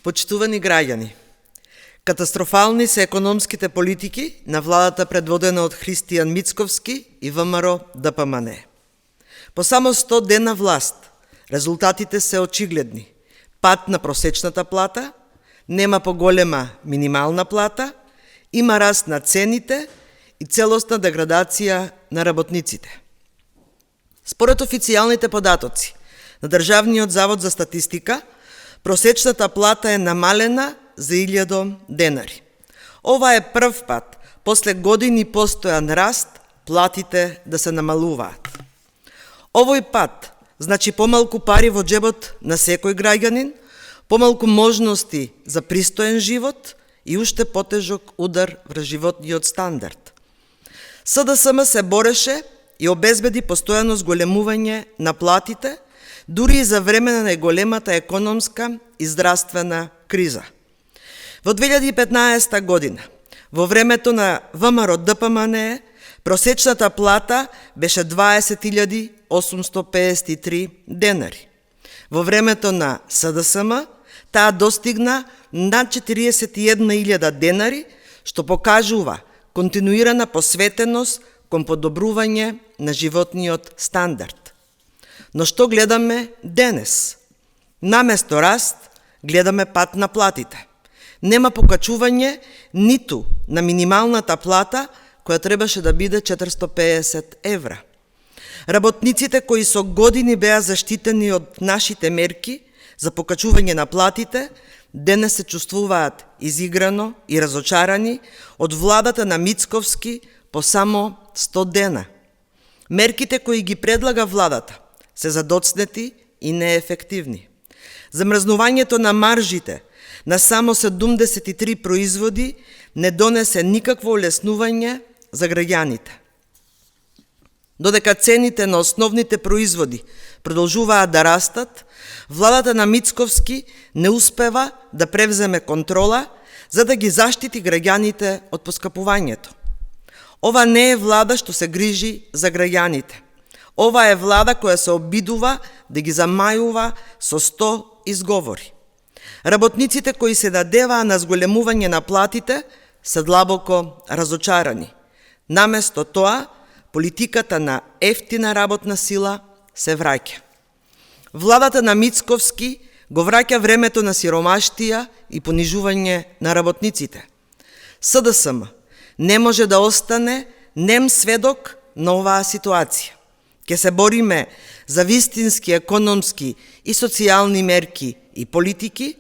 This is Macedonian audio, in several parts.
Почитувани граѓани, катастрофални се економските политики на владата предводена од Христијан Мицковски и ВМРО ДПМН. По само 100 дена власт, резултатите се очигледни. Пад на просечната плата, нема поголема минимална плата, има раст на цените и целосна деградација на работниците. Според официјалните податоци на Државниот завод за статистика, просечната плата е намалена за 1000 денари. Ова е прв пат, после години постојан раст, платите да се намалуваат. Овој пат значи помалку пари во џебот на секој граѓанин, помалку можности за пристоен живот и уште потежок удар врз животниот стандард. СДСМ се бореше и обезбеди постојано зголемување на платите, дури и за време на најголемата економска и здравствена криза. Во 2015 година, во времето на ВМРО ДПМН, просечната плата беше 20.853 денари. Во времето на СДСМ, таа достигна над 41.000 денари, што покажува континуирана посветеност кон подобрување на животниот стандард. Но што гледаме денес? Наместо раст, гледаме пад на платите. Нема покачување ниту на минималната плата, која требаше да биде 450 евра. Работниците кои со години беа заштитени од нашите мерки за покачување на платите, денес се чувствуваат изиграно и разочарани од владата на Мицковски по само 100 дена. Мерките кои ги предлага владата се задоцнети и неефективни. Замрзнувањето на маржите на само 73 производи не донесе никакво олеснување за граѓаните. Додека цените на основните производи продолжуваат да растат, владата на Мицковски не успева да превземе контрола за да ги заштити граѓаните од поскапувањето. Ова не е влада што се грижи за граѓаните. Ова е влада која се обидува да ги замајува со 100 изговори. Работниците кои се надеваа на зголемување на платите се длабоко разочарани. Наместо тоа, политиката на ефтина работна сила се враќа. Владата на Мицковски го враќа времето на сиромаштија и понижување на работниците. СДСМ не може да остане нем сведок на оваа ситуација. Ке се бориме за вистински економски и социјални мерки и политики,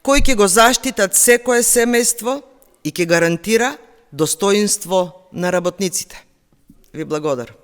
кои ќе го заштитат секое семејство и ќе гарантира достоинство на работниците. Ви благодарам.